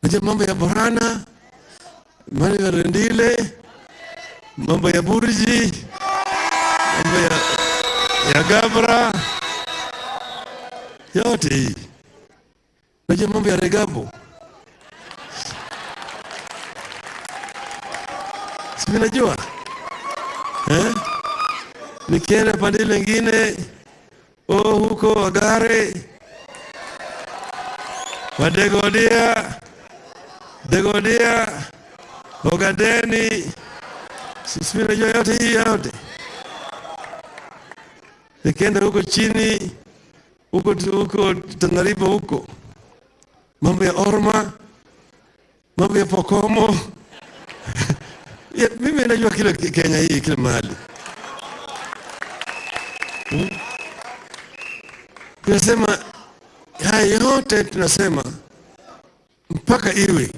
Najua mambo ya Borana, mambo ya Rendile, mambo ya Burji, mambo ya Gabra, yote hii. Najua mambo ya Regabo. Si najua? Eh? Nikienda pande lingine, oh, huko Wagare, Wadegodia, Degodia, Ogadeni, sisi najua yote hii yote. Nikienda huko chini, huko huko Tana River huko, mambo ya Orma, mambo ya Pokomo. Ya, mimi najua kila Kenya hii kila mahali. Tunasema haya yote, tunasema mpaka iwe.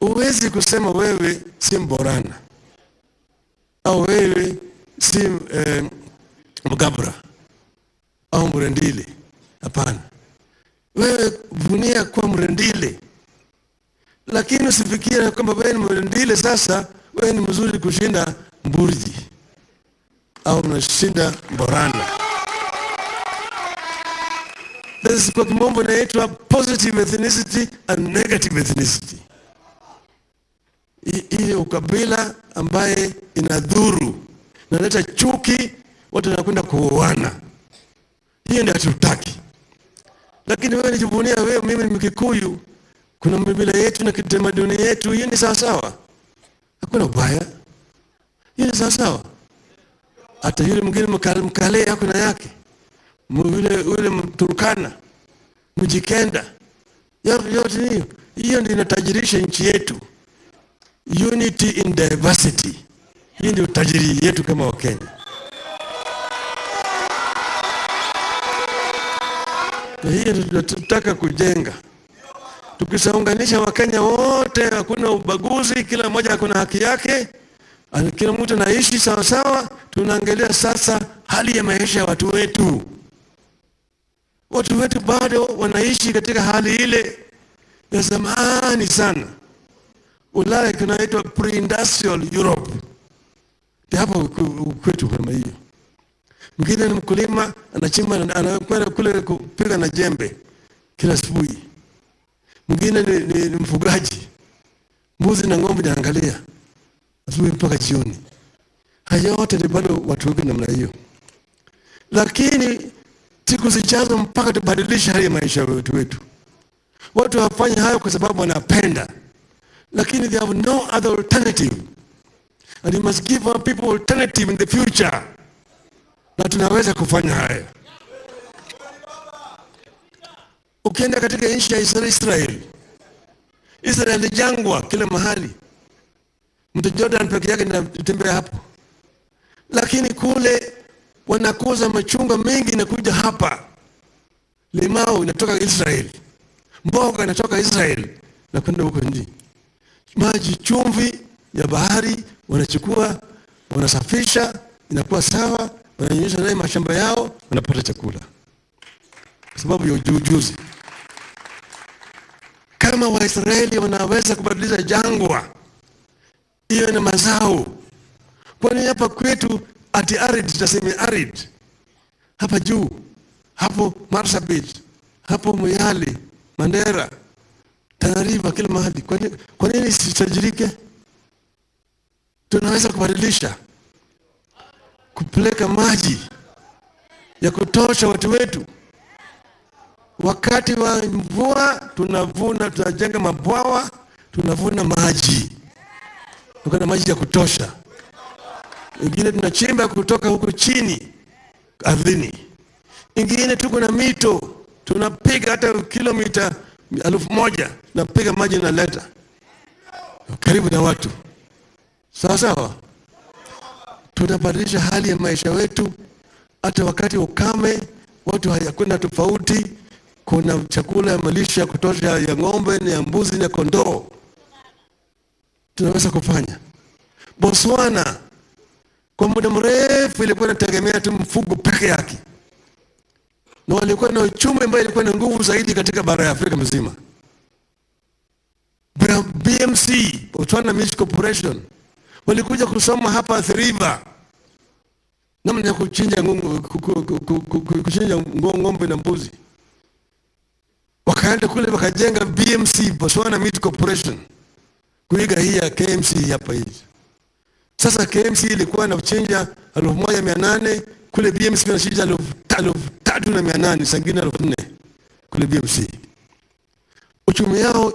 Huwezi kusema wewe si Mborana au wewe si Mgabra au Mrendile. Hapana, wewe vunia kuwa Mrendile, lakini usifikiri kwamba wewe ni Mrendile sasa wewe ni mzuri kushinda Mburji au unashinda Mborana. This is kwa kimombo inaitwa positive ethnicity and negative ethnicity. Ile ukabila ambaye inadhuru, inaleta chuki, watu wanakwenda kuoana. Hiyo ndio hatutaki. Lakini wewe nijivunia wewe, mimi ni Mkikuyu, kuna mila yetu na kitamaduni yetu, hiyo ni sawa sawa. Hakuna ubaya. Hiyo ni sawa sawa. Hata yule mwingine Mkale yako na yake. Yule Mturkana, Mjikenda. Yote hiyo. Hiyo ndio inatajirisha nchi yetu. Unity in diversity. Hii ndio utajiri yetu kama Wakenya. Na hiyo ndio tunataka kujenga. Tukishaunganisha Wakenya wote, hakuna ubaguzi, kila mmoja ako na haki yake, kila mtu anaishi sawa sawa. Tunaangalia sasa hali ya maisha ya watu wetu. Watu wetu bado wanaishi katika hali ile ya zamani sana. Ulaya kunaitwa pre-industrial Europe. Ndio hapo kwetu kama hiyo. Mwingine ni mkulima, anachimba, anakwenda kule kupiga na jembe kila asubuhi. Mwingine ni mfugaji, mbuzi na ng'ombe anaangalia asubuhi mpaka jioni. Haya yote ni bado watu wengi namna hiyo. Lakini siku zijazo mpaka tubadilishe hali ya maisha ya watu wetu. Watu hawafanyi hayo kwa sababu wanapenda, lakini they have no other alternative. And you must give our people alternative in the future. Na tunaweza kufanya haya. Ukienda katika nchi ya Israel, Israel ni jangwa kila mahali. Mto Jordan peke yake inatembea hapo. Lakini kule wanakuza machungwa mengi inakuja hapa. Limau inatoka Israel. Mboga inatoka Israel na kwenda huko nje. Maji chumvi ya bahari wanachukua, wanasafisha, inakuwa sawa, wananyonyesha naye mashamba yao, wanapata chakula. Kwa sababu ya ujuzi. Kama Waisraeli wanaweza kubadilisha jangwa iwe na mazao, kwani hapa kwetu ati arid, tutasema arid. Hapa juu, hapo Marsabit, hapo Moyale, Mandera, Tana River, kila mahali. Kwa nini sitajirike? Tunaweza kubadilisha, kupeleka maji ya kutosha watu wetu. Wakati wa mvua tunavuna, tunajenga mabwawa, tunavuna maji. Tuko na maji ya kutosha. Ingine tunachimba kutoka huko chini ardhini. Ingine tuko na mito, tunapiga hata kilomita 1000, tunapiga maji na leta karibu na watu. Sawa sawa. Tunabadilisha hali ya maisha wetu. Hata wakati ukame watu hakuna tofauti. Kuna chakula ya malisho ya kutosha ya ng'ombe na ya mbuzi na kondoo. Tunaweza kufanya. Botswana kwa muda mrefu ilikuwa inategemea tu mfugo peke yake. Na walikuwa na uchumi ambayo ilikuwa na nguvu zaidi katika bara ya Afrika mzima. BMC, Botswana Milk Corporation, walikuja kusoma hapa Athi River namna ya kuchinja ng'ombe na mbuzi. Wakaenda kule wakajenga BMC, Botswana Meat Corporation, kuiga hii ya KMC hapa hivi. Sasa KMC ilikuwa inachinja 1800, kule BMC wanachinja 3800, sangine 4000 kule BMC. Uchumi yao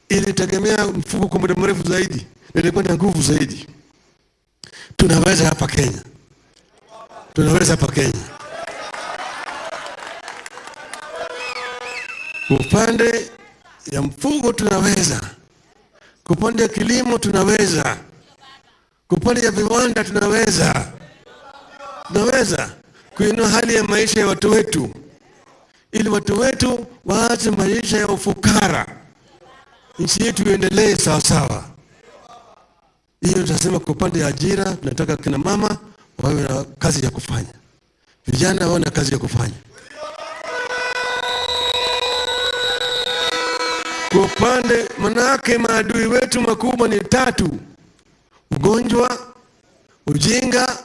ilitegemea mfugo kwa muda mrefu zaidi, na ilikuwa na nguvu zaidi. Tunaweza hapa Kenya, tunaweza hapa Kenya. Upande ya mfugo tunaweza, upande ya kilimo tunaweza, upande ya viwanda tunaweza. Tunaweza kuinua hali ya maisha ya watu wetu, ili watu wetu waache maisha ya ufukara, nchi yetu iendelee sawa sawa. Hiyo tunasema kwa upande ya ajira, tunataka kina mama wawe na kazi ya kufanya, vijana wawe na kazi ya kufanya. Kwa upande, manake maadui wetu makubwa ni tatu: ugonjwa, ujinga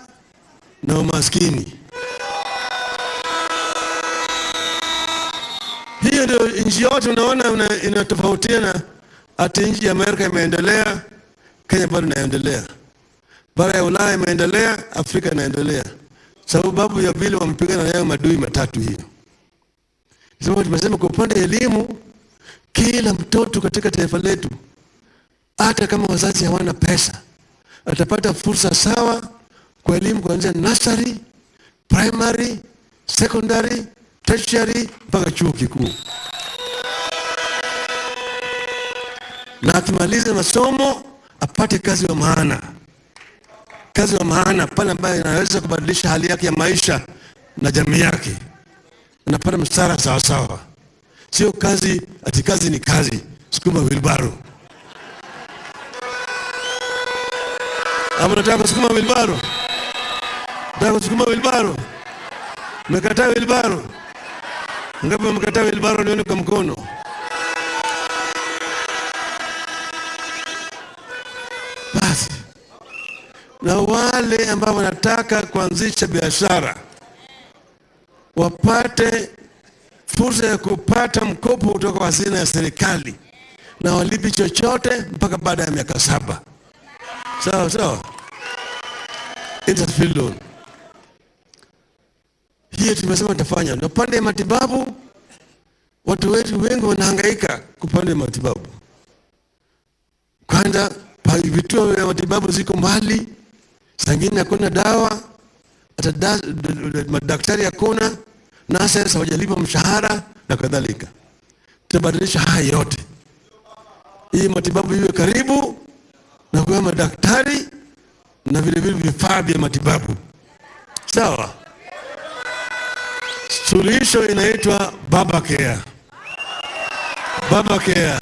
na umaskini. Hiyo ndio nchi yote unaona inatofautiana. Ati nchi ya Amerika imeendelea, Kenya bado inaendelea. Bara ya Ulaya imeendelea, Afrika inaendelea. Sababu ya vile wamepigana nayo maadui matatu hiyo. Sababu tumesema kwa upande wa elimu, kila mtoto katika taifa letu, hata kama wazazi hawana pesa, atapata fursa sawa kwa elimu kuanzia nursery, primary, secondary, tertiary mpaka chuo kikuu. Na akimaliza masomo apate kazi ya maana. Kazi ya maana pale ambayo inaweza kubadilisha hali yake ya maisha na jamii yake. Anapata mshahara sawa sawa. Sio kazi ati kazi ni kazi, sukuma wheelbarrow. Ama unataka kusukuma wheelbarrow? Unataka kusukuma wheelbarrow? Umekataa wheelbarrow? Ngapi wamekataa wheelbarrow? Nione kwa mkono. Basi. Na wale ambao wanataka kuanzisha biashara wapate fursa ya kupata mkopo kutoka kwa hazina ya serikali na walipi chochote mpaka baada ya miaka 7. Sawa sawa. Interest free loan. Hiyo tumesema tutafanya. Na upande ya matibabu, watu wetu wengi wanahangaika upande ya matibabu. Kwanza vituo vya matibabu ziko mbali, saa ingine hakuna dawa, hata madaktari hakuna, nurses hawajalipa mshahara na kadhalika. Tutabadilisha haya yote. Hii matibabu iwe karibu na kuwa madaktari na vile vile vifaa vya matibabu. Sawa? Suluhisho inaitwa Baba Care. Baba Care.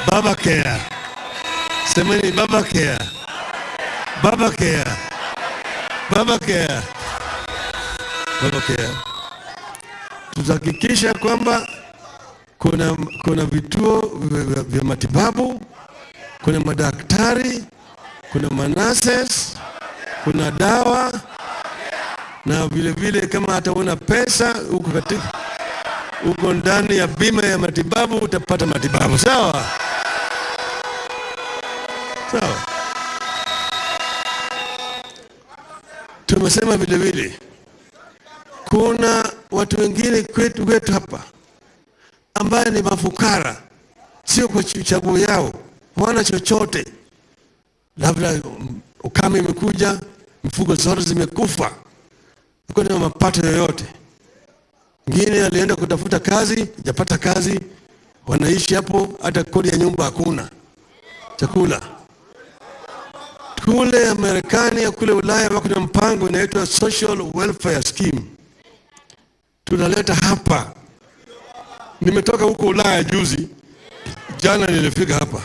Baba Care. Semeni Baba Care. Baba Care. Baba Care. Baba Care. Tutahakikisha kwamba kuna vituo vya matibabu, kuna madaktari, kuna manurses, kuna dawa, na vile vile kama hata una pesa uko ndani ya bima ya matibabu utapata matibabu. Sawa? Sawa. Tumesema vile vile kuna watu wengine kwetu hapa ambaye ni mafukara, sio kwa chaguo yao, hawana chochote. Labda ukame imekuja, mifugo zote zimekufa, hakuna mapato yoyote. Mwingine alienda kutafuta kazi, hajapata kazi, wanaishi hapo, hata kodi ya nyumba hakuna, chakula. Kule Marekani, kule Ulaya wako na mpango inaitwa Social Welfare Scheme. Tunaleta hapa. Nimetoka huko Ulaya juzi, jana nilifika hapa.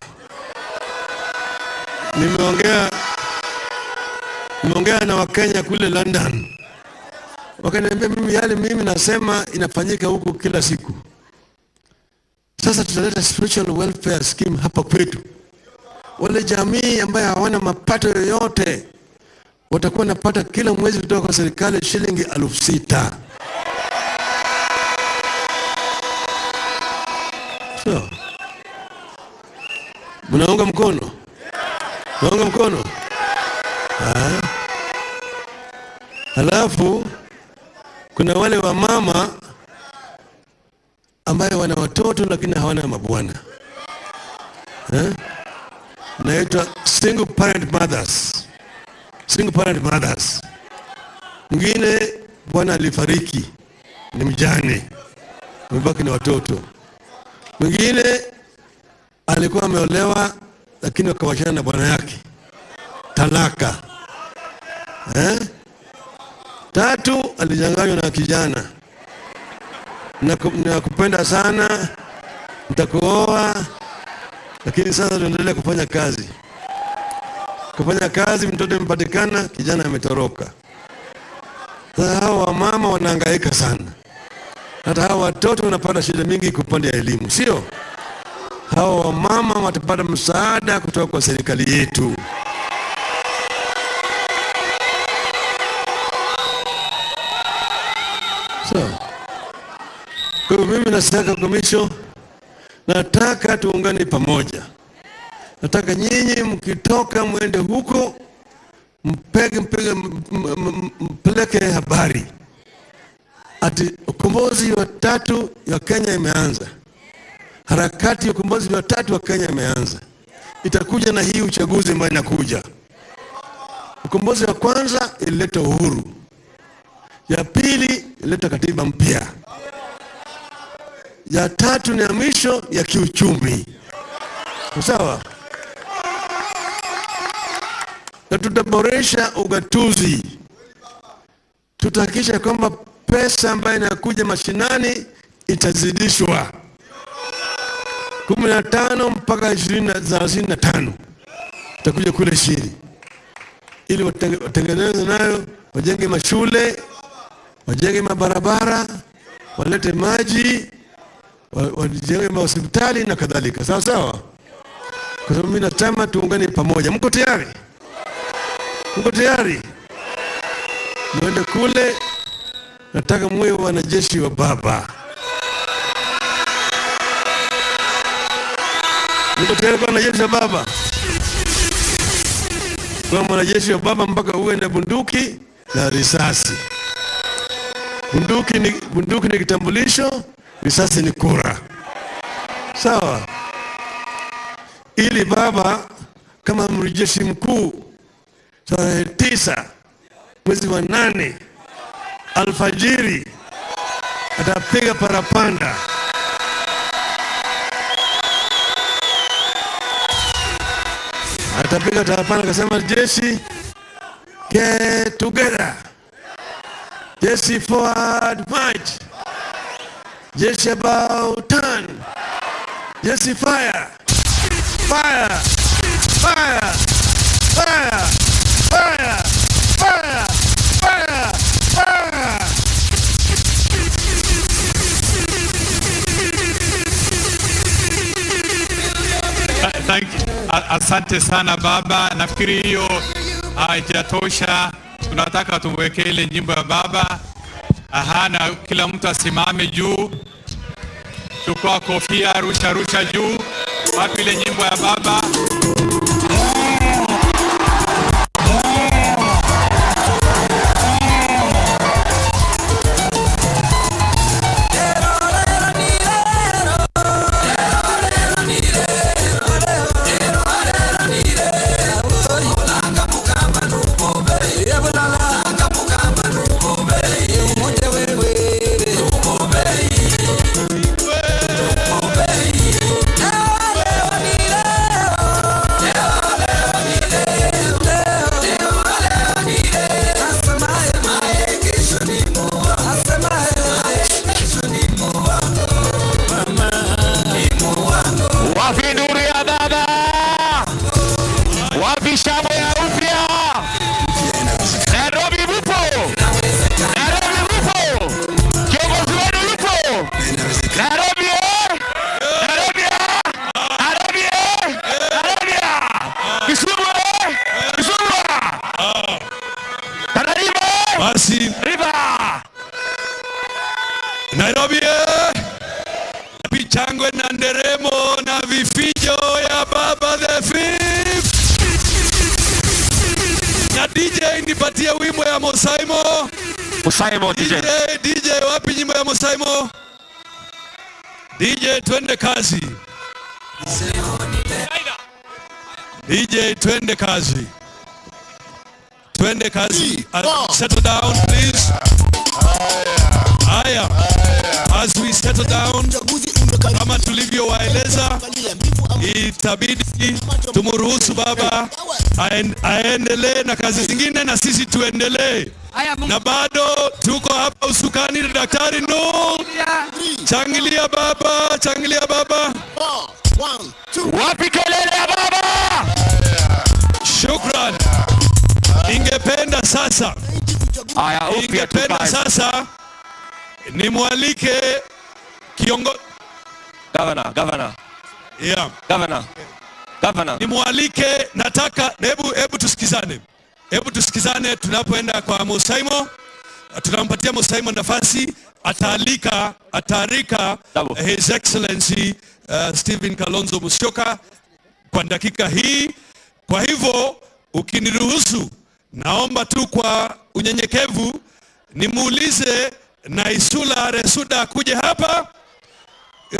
Nimeongea na Wakenya kule London. Wakaniambia mimi yale mimi nasema inafanyika huko kila siku. Sasa Sasa tutaleta social welfare scheme hapa kwetu. Wale jamii ambayo hawana mapato yoyote watakuwa wanapata kila mwezi kutoka kwa serikali shilingi 6,000. So, mnaunga mkono? Mnaunga mkono? Ah. Halafu kuna wale wamama ambayo wana watoto lakini hawana mabwana, eh? Naitwa single parent mothers. Single parent mothers. Mwingine bwana alifariki, ni mjane, amebaki na watoto. Mwingine alikuwa ameolewa lakini wakawachana na bwana yake, talaka, eh? Tatu, alinyang'anywa na kijana, nakupenda sana, nitakuoa, lakini sasa tuendelee kufanya kazi. Kufanya kazi, mtoto amepatikana, kijana ametoroka. Sasa hawa wamama wanahangaika sana, hata hawa watoto wanapata shida mingi kwa upande ya elimu, sio? Hawa wamama watapata msaada kutoka kwa serikali yetu. So, kwa hivyo mimi nataka komisho, nataka tuungane pamoja. Nataka nyinyi mkitoka mwende huko mpege mpege mpeleke habari ati ukombozi wa tatu ya Kenya imeanza. Harakati ya ukombozi wa tatu wa Kenya imeanza. Itakuja na hii uchaguzi ambayo inakuja. Ukombozi wa kwanza ilileta uhuru, ya pili ilileta katiba mpya, ya tatu ni ya mwisho ya kiuchumi. Sawa? Na tutaboresha ugatuzi, tutahakikisha kwamba pesa ambayo inakuja mashinani itazidishwa 15 mpaka 35 itakuja kule chini, ili watengeneze nayo, wajenge mashule, wajenge mabarabara, walete maji, wajenge mahospitali na kadhalika. Sawa sawa? Kwa sababu mimi nasema tuungane pamoja. Mko tayari? Mko tayari? Muende kule, nataka muwe wanajeshi wa baba. Mko tayari kuwa wanajeshi wa baba? Kuwa mwanajeshi wa baba mpaka uwe na bunduki na risasi. Bunduki ni kitambulisho, risasi ni kura. Sawa? Ili baba kama mrejeshi mkuu tarehe 9 mwezi wa 8 alfajiri atapiga parapanda. Atapiga parapanda akasema, jeshi get together, jeshi forward march, jeshi about turn, jeshi fire, fire, fire, fire, fire, fire, fire, fire. Thank you. Asante sana baba. Nafikiri hiyo haijatosha. Tunataka tuweke ile nyimbo ya baba. Aha, na kila mtu asimame juu. Chukua kofia, rusha rusha juu. Wapi ile nyimbo ya baba? Shangwe na nderemo na vifijo ya Baba the Fifth. Na DJ, nipatie wimbo ya Musaimo. Musaimo, DJ. DJ, DJ, wapi nyimbo ya Musaimo? DJ, twende kazi. DJ, twende kazi. Twende kazi. Settle down, please. Haya. As we settle down, kama tulivyowaeleza, itabidi tumruhusu baba aendelee na kazi zingine na sisi tuendelee. Na bado tuko hapa usukani na Daktari Nuh. Changilia baba, changilia baba. Wapi kelele ya baba? Shukran. Ningependa sasa, Haya, upya ningependa tukae. Sasa nimwalike kiongo Governor, governor, yeah. Governor, governor. Nimwalike, nataka hebu tusikizane, hebu tusikizane. Tunapoenda kwa Musaimo, tunampatia Musaimo nafasi, ataalika Double. His Excellency Stephen Kalonzo Musyoka kwa dakika hii. Kwa hivyo ukiniruhusu, naomba tu kwa unyenyekevu nimuulize Naisula Lesuuda akuje hapa.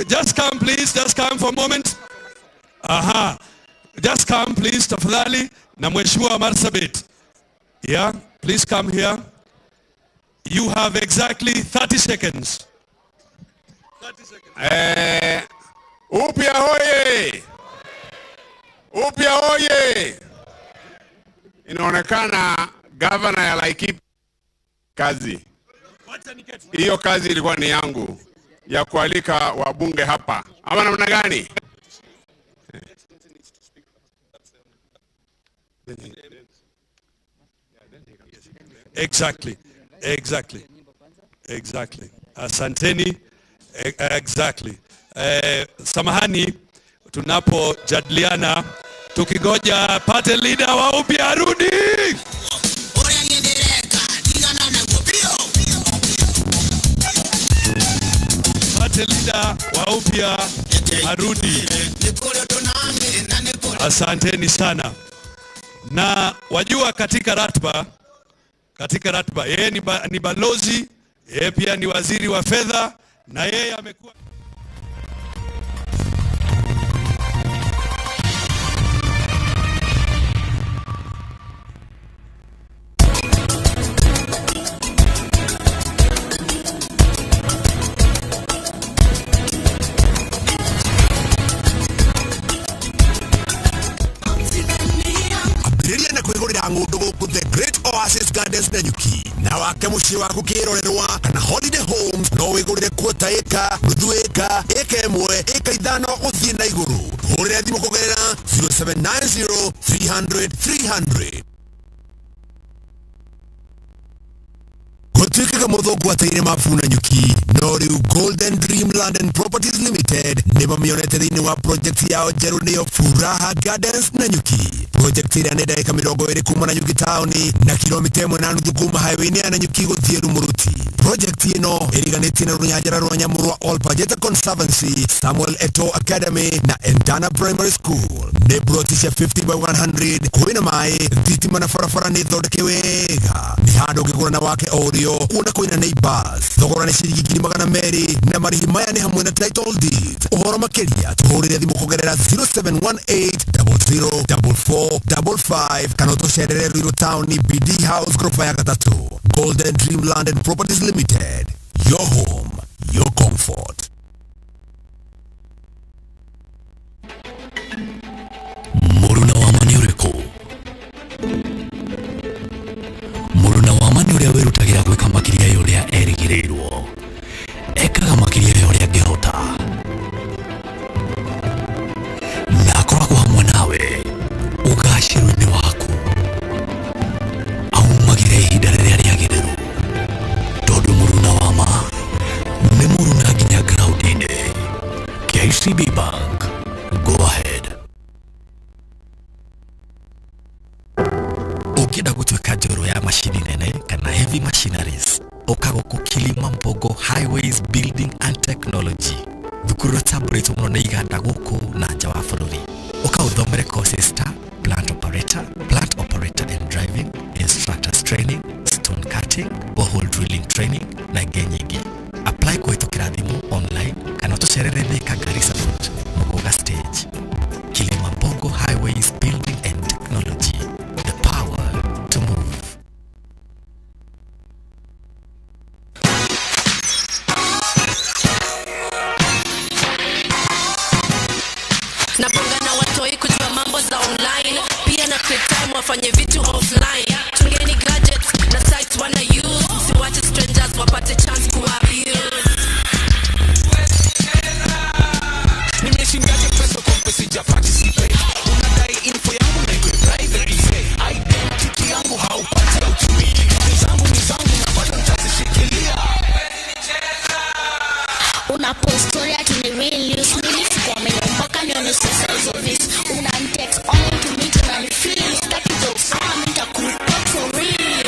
Just come, please, just come for a moment. Aha. Just come, please, tafadhali, na Mheshimiwa Marsabit. Yeah, please come here. You have exactly 30 seconds. Upya hoye! Upya hoye! Inaonekana gavana ya Laikipia kazi hiyo, kazi ilikuwa ni yangu ya kualika wabunge hapa, ama namna gani? Exactly. Asanteni. Exactly. Samahani, tunapojadiliana tukigoja party leader wa upya arudi. Party leader wa upya arudi. Asanteni sana. Na wajua katika ratiba yeye ni balozi, yeye pia ni waziri wa fedha na yeye amekuwa Ambĩrĩria na kwĩgũrĩra ng'ũndũ gũkũ The Great Oasis Gardens Nanyuki, na wake mũciĩ waku kĩrorerwa kana holiday homes. No wĩgũrĩre quarter ĩka, nuthu ĩka, ĩka ĩmwe, ĩka 5 gũthiĩ na igũrũ. Hũrĩra thimũ kũgerera 0790 300 300. Gũtuĩkaga mũthũngũ ateire mabu Nanyuki, no rĩu Golden Dream Land and Properties Limited nĩ mamĩonete thĩinĩ wa project yao njerũ, nĩyo Furaha Gardens Nanyuki. Project ĩrĩa nĩ ndagĩka 20 kuma Nanyuki taũni na kilomita 1.5 kuma highway-inĩ ya Nanyuki gũthiĩ Rumuruti. Project ĩno ĩriganĩtie na rũnyanjara rwa nyamũ rwa Ol Pajeta Conservancy, Samuel Eto Academy na Endana Primary School. Nĩ ploti cia 50 by 100, kwĩna maĩ, thitima na barabara nĩ thondeke wega. Nĩ handũ ũngĩgũra na wake o ũrĩo, kuona kwĩna neighbors. Thogora nĩ ciringi 200,000 na marĩhi maya nĩ hamwe na title deed. Ũhoro makĩria tũhũrĩre thimũ kũgerera 0718 004455 kana ũtũcerere Ruiru Town, BD House, ghorofa ya gatatũ. Golden Dream Land and Properties Limited, your home, your comfort. Mũruna wa ma nĩ ũrĩkũ? Mũruna wa ma nĩ ũrĩa wĩrutagĩra gwĩka makĩria ya ũrĩa erĩgĩrĩirwo, ekaga makĩria ya ũrĩa angĩhota na akoragwo hamwe nawe ũgacĩru-inĩ waku, aumagĩra ihinda rĩrĩa rĩagĩrĩru, tondũ mũruna wa ma nĩ mũruna nginya ground-inĩ. KCB Bank, go ahead. Ũngĩenda gũtuĩka njorua ya macini nene kana heavy machineries, ũka gũkũ Kilimambogo Highways Building and Technology. Thukuru ũrĩa mũno nĩ iganda gũkũ na nja wa bũrũri. Ũka ũthomere courses ta plant operator, plant operator and driving, instructors training, stone cutting, borehole drilling training na ingĩ nyingĩ. Apply kũhĩtũkĩra thimũ online kana ũtũcerere Thika Garissa Road, Muguga Stage. Kilimambogo Highways Building and Technology, the power to move. Nabonga na watoi kujua mambo za online, pia na create time wafanye vitu offline. Chungeni gadgets na sites wana use, siwache strangers wapate chance ku abuse. Nimeshindaje pesa kompe sija participate? Unadai info yangu na iko private mzee. Identity yangu haupati, hautumii. Kazi zangu ni zangu na bado nitazishikilia. Una post story ati ni real news, mimi sikuamini mpaka nione sasa hizo views. Una text only to meet, unanifeel, sitaki jokes ama mimi nitakureport for real.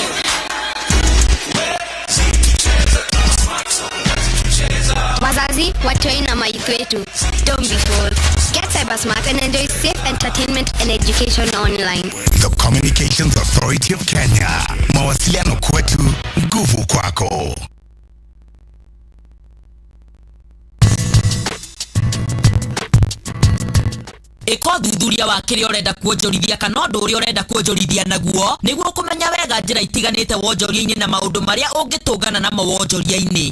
Wazazi, watoi na mayouth wetu, don't be fooled. Get cyber smart and enjoy safe entertainment and education online. The Communications Authority of Kenya. Mawasiliano kwetu, nguvu kwako. Ĩka ũthuthuria wa kĩrĩa ũrenda kuonjorithia kana ũndũ ũrĩa ũrenda kuonjorithia naguo nĩguo kũmenya wega njĩra itiganĩte wonjoria-inĩ na maũndũ marĩa ũngĩtũngana namo wonjoria-inĩ.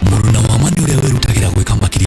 Mũruna wa ma nĩ ũrĩa wĩrutagĩra gwĩka makĩria.